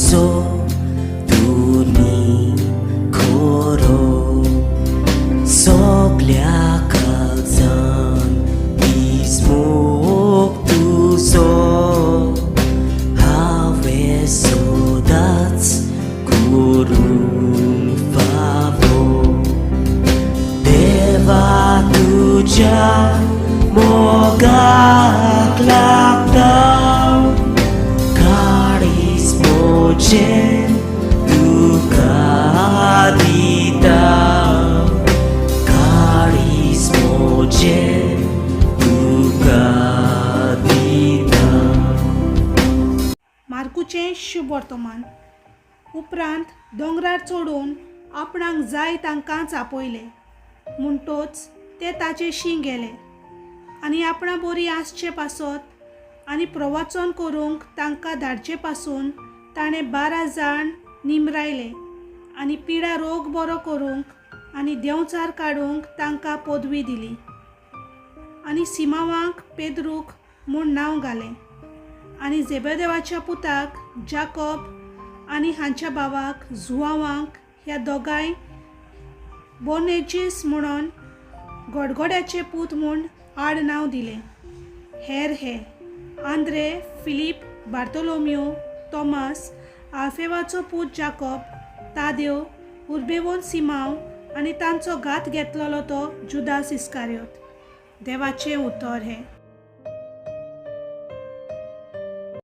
तुजो तुनी खरो सगल्या काळजान मोग तुजो हांवें सदांच करूंक फावो देवा तुज्या मोगाक लागता काळीज म्हजें तुका दिता काळीज म्हजें तुका दिता. मार्कूचें शुभ वर्तमान. उपरांत दोंगरार चडून आपणाक जाय तांकांच आपयले म्हणटोच ते ताचेशी गेले आनी आपणा बोरी आसचे पासत आनी प्रवचन करूंक तांकां धाडचे पासून ताणें 12 जाण निमरायले आनी पिडा रोग बरो करूंक आनी देंवचार काडूंक तांकां पदवी दिली आनी सिमांवाक पेद्रूक म्हूण नांव घालें आनी जेबेदेवाच्या पुताक जाकोब आनी हांच्या भावाक जुआवांक ह्या दोगांय बोनेजीस म्हणून गडगड्याचे पूत म्हूण आड नांव दिलें. हेर हे आंद्रे, फिलीप, बार्तोलोमियो, तॉमास, आल्फेवाचो पूत जाकोब, तादेव, उर्बेवोन सिमांव आनी तांचो घात घेतलेलो तो जुदास इस्कारियोत. देवाचें उतर हें.